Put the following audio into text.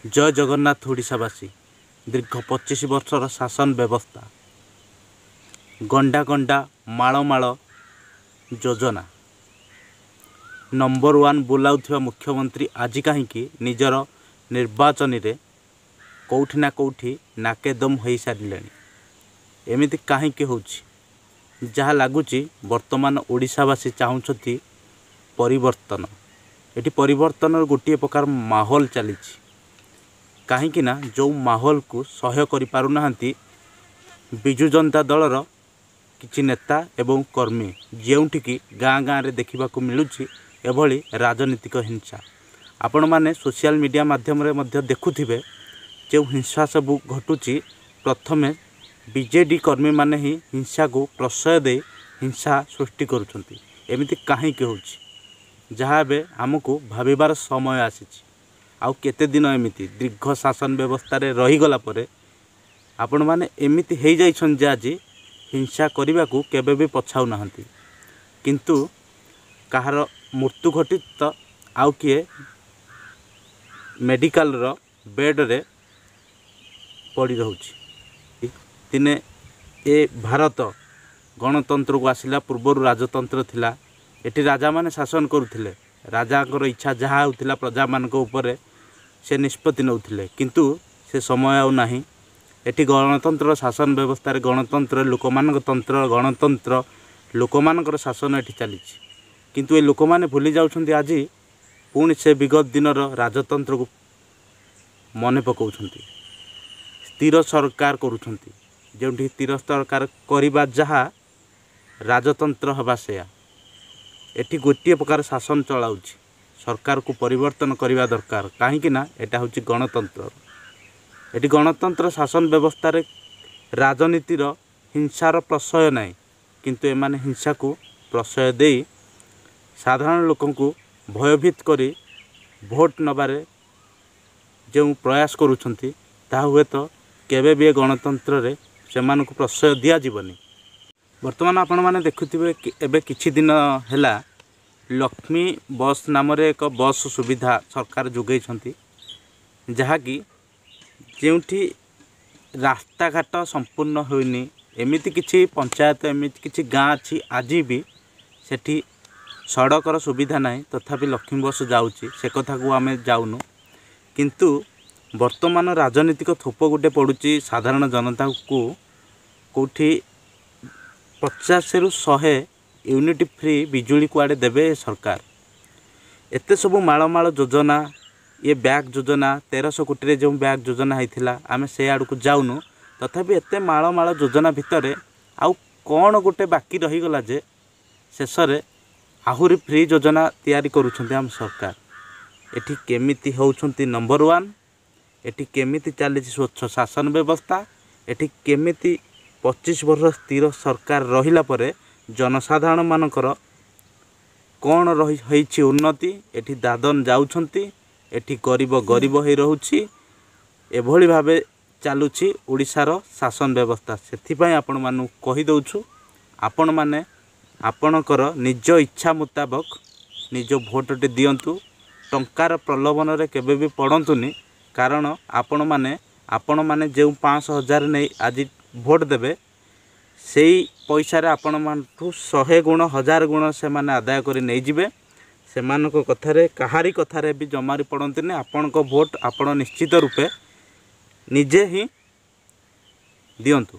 ଜୟ ଜଗନ୍ନାଥ ଓଡ଼ିଶାବାସୀ। ଦୀର୍ଘ 25 ବର୍ଷର ଶାସନ ବ୍ୟବସ୍ଥା, ଗଣ୍ଡା ଗଣ୍ଡା ମାଳ ମାଳ ଯୋଜନା, ନମ୍ବର ୱାନ୍ ବୋଲାଉଥିବା ମୁଖ୍ୟମନ୍ତ୍ରୀ ଆଜି କାହିଁକି ନିଜର ନିର୍ବାଚନୀରେ କେଉଁଠି ନା କେଉଁଠି ନାକେଦମ ହୋଇସାରିଲେଣି? ଏମିତି କାହିଁକି ହେଉଛି? ଯାହା ଲାଗୁଛି ବର୍ତ୍ତମାନ ଓଡ଼ିଶାବାସୀ ଚାହୁଁଛନ୍ତି ପରିବର୍ତ୍ତନ। ଏଠି ପରିବର୍ତ୍ତନର ଗୋଟିଏ ପ୍ରକାର ମାହୋଲ ଚାଲିଛି, କାହିଁକି ନା ଯେଉଁ ମାହୋଲକୁ ସହ୍ୟ କରିପାରୁନାହାନ୍ତି ବିଜୁ ଜନତା ଦଳର କିଛି ନେତା ଏବଂ କର୍ମୀ, ଯେଉଁଠିକି ଗାଁ ଗାଁରେ ଦେଖିବାକୁ ମିଳୁଛି ଏଭଳି ରାଜନୀତିକ ହିଂସା। ଆପଣମାନେ ସୋସିଆଲ ମିଡ଼ିଆ ମାଧ୍ୟମରେ ମଧ୍ୟ ଦେଖୁଥିବେ ଯେଉଁ ହିଂସା ସବୁ ଘଟୁଛି। ପ୍ରଥମେ ବିଜେଡ଼ି କର୍ମୀମାନେ ହିଁ ହିଂସାକୁ ପ୍ରଶ୍ରୟ ଦେଇ ହିଂସା ସୃଷ୍ଟି କରୁଛନ୍ତି। ଏମିତି କାହିଁକି ହେଉଛି, ଯାହା ଏବେ ଆମକୁ ଭାବିବାର ସମୟ ଆସିଛି। ଆଉ କେତେ ଦିନ ଏମିତି ଦୀର୍ଘ ଶାସନ ବ୍ୟବସ୍ଥାରେ ରହିଗଲା ପରେ ଆପଣମାନେ ଏମିତି ହେଇଯାଇଛନ୍ତି ଯେ ଆଜି ହିଂସା କରିବାକୁ କେବେ ବି ପଛାଉନାହାନ୍ତି। କିନ୍ତୁ କାହାର ମୃତ୍ୟୁ ଘଟିଛି ତ ଆଉ କିଏ ମେଡ଼ିକାଲର ବେଡ଼ରେ ପଡ଼ି ରହୁଛି। ଦିନେ ଏ ଭାରତ ଗଣତନ୍ତ୍ରକୁ ଆସିଲା ପୂର୍ବରୁ ରାଜତନ୍ତ୍ର ଥିଲା। ଏଠି ରାଜାମାନେ ଶାସନ କରୁଥିଲେ। ରାଜାଙ୍କର ଇଚ୍ଛା ଯାହା ହେଉଥିଲା ପ୍ରଜାମାନଙ୍କ ଉପରେ ସେ ନିଷ୍ପତ୍ତି ନେଉଥିଲେ। କିନ୍ତୁ ସେ ସମୟ ଆଉ ନାହିଁ। ଏଠି ଗଣତନ୍ତ୍ର ଶାସନ ବ୍ୟବସ୍ଥାରେ ଗଣତନ୍ତ୍ର ଲୋକମାନଙ୍କ ତନ୍ତ୍ର, ଗଣତନ୍ତ୍ର ଲୋକମାନଙ୍କର ଶାସନ ଏଠି ଚାଲିଛି। କିନ୍ତୁ ଏ ଲୋକମାନେ ଭୁଲି ଯାଉଛନ୍ତି, ଆଜି ପୁଣି ସେ ବିଗତ ଦିନର ରାଜତନ୍ତ୍ରକୁ ମନେ ପକାଉଛନ୍ତି, ସ୍ଥିର ସରକାର କରୁଛନ୍ତି। ଯେଉଁଠି ସ୍ଥିର ସରକାର କରିବା ଯାହା, ରାଜତନ୍ତ୍ର ହେବା ସେୟା। ଏଠି ଗୋଟିଏ ପ୍ରକାର ଶାସନ ଚଳାଉଛି। ସରକାରକୁ ପରିବର୍ତ୍ତନ କରିବା ଦରକାର, କାହିଁକି ନା ଏଇଟା ହେଉଛି ଗଣତନ୍ତ୍ର। ଏଠି ଗଣତନ୍ତ୍ର ଶାସନ ବ୍ୟବସ୍ଥାରେ ରାଜନୀତିର ହିଂସାର ପ୍ରଶ୍ରୟ ନାହିଁ। କିନ୍ତୁ ଏମାନେ ହିଂସାକୁ ପ୍ରଶ୍ରୟ ଦେଇ ସାଧାରଣ ଲୋକଙ୍କୁ ଭୟଭୀତ କରି ଭୋଟ ନେବାରେ ଯେଉଁ ପ୍ରୟାସ କରୁଛନ୍ତି, ତାହା ହୁଏତ କେବେ ବି ଏ ଗଣତନ୍ତ୍ରରେ ସେମାନଙ୍କୁ ପ୍ରଶ୍ରୟ ଦିଆଯିବନି। ବର୍ତ୍ତମାନ ଆପଣମାନେ ଦେଖୁଥିବେ, ଏବେ କିଛି ଦିନ ହେଲା ଲକ୍ଷ୍ମୀ ବସ୍ ନାମରେ ଏକ ବସ୍ ସୁବିଧା ସରକାର ଯୋଗାଇଛନ୍ତି, ଯାହାକି ଯେଉଁଠି ରାସ୍ତାଘାଟ ସମ୍ପୂର୍ଣ୍ଣ ହୋଇନି, ଏମିତି କିଛି ପଞ୍ଚାୟତ, ଏମିତି କିଛି ଗାଁ ଅଛି ଆଜି ବି ସେଠି ସଡ଼କର ସୁବିଧା ନାହିଁ, ତଥାପି ଲକ୍ଷ୍ମୀ ବସ୍ ଯାଉଛି। ସେ କଥାକୁ ଆମେ ଯାଉନୁ। କିନ୍ତୁ ବର୍ତ୍ତମାନ ରାଜନୀତିକ ଥୋପ ଗୋଟେ ପଡ଼ୁଛି ସାଧାରଣ ଜନତାଙ୍କୁ। କେଉଁଠି 50ରୁ 100 ୟୁନିଟ୍ ଫ୍ରି ବିଜୁଳି କୁଆଡ଼େ ଦେବେ ସରକାର। ଏତେ ସବୁ ମାଳ ମାଳ ଯୋଜନା, ଇଏ ବ୍ୟାଗ୍ ଯୋଜନା, 1300 କୋଟିରେ ଯେଉଁ ବ୍ୟାଗ୍ ଯୋଜନା ହେଇଥିଲା, ଆମେ ସେ ଆଡ଼କୁ ଯାଉନୁ। ତଥାପି ଏତେ ମାଳ ମାଳ ଯୋଜନା ଭିତରେ ଆଉ କ'ଣ ଗୋଟେ ବାକି ରହିଗଲା ଯେ ଶେଷରେ ଆହୁରି ଫ୍ରି ଯୋଜନା ତିଆରି କରୁଛନ୍ତି ଆମ ସରକାର? ଏଠି କେମିତି ହେଉଛନ୍ତି ନମ୍ବର ୱାନ୍, ଏଠି କେମିତି ଚାଲିଛି ସ୍ୱଚ୍ଛ ଶାସନ ବ୍ୟବସ୍ଥା, ଏଠି କେମିତି 25 ବର୍ଷ ସ୍ଥିର ସରକାର ରହିଲା ପରେ ଜନସାଧାରଣମାନଙ୍କର କ'ଣ ରହି ହେଇଛି ଉନ୍ନତି? ଏଠି ଦାଦନ ଯାଉଛନ୍ତି, ଏଠି ଗରିବ ଗରିବ ହେଇ ରହୁଛି। ଏଭଳି ଭାବେ ଚାଲୁଛି ଓଡ଼ିଶାର ଶାସନ ବ୍ୟବସ୍ଥା। ସେଥିପାଇଁ ଆପଣମାନଙ୍କୁ କହିଦେଉଛୁ, ଆପଣମାନେ ଆପଣଙ୍କର ନିଜ ଇଚ୍ଛା ମୁତାବକ ନିଜ ଭୋଟଟି ଦିଅନ୍ତୁ। ଟଙ୍କାର ପ୍ରଲୋଭନରେ କେବେ ବି ପଡ଼ନ୍ତୁନି, କାରଣ ଆପଣମାନେ ଯେଉଁ 500 ହଜାର ନେଇ ଆଜି ଭୋଟ ଦେବେ, ସେଇ ପଇସାରେ ଆପଣମାନଠୁ 100 ଗୁଣ 1000 ଗୁଣ ସେମାନେ ଆଦାୟ କରି ନେଇଯିବେ। ସେମାନଙ୍କ କଥାରେ, କାହାରି କଥାରେ ବି ଜମାରୁ ପଡ଼ନ୍ତୁନି। ଆପଣଙ୍କ ଭୋଟ ଆପଣ ନିଶ୍ଚିତ ରୂପେ ନିଜେ ହିଁ ଦିଅନ୍ତୁ।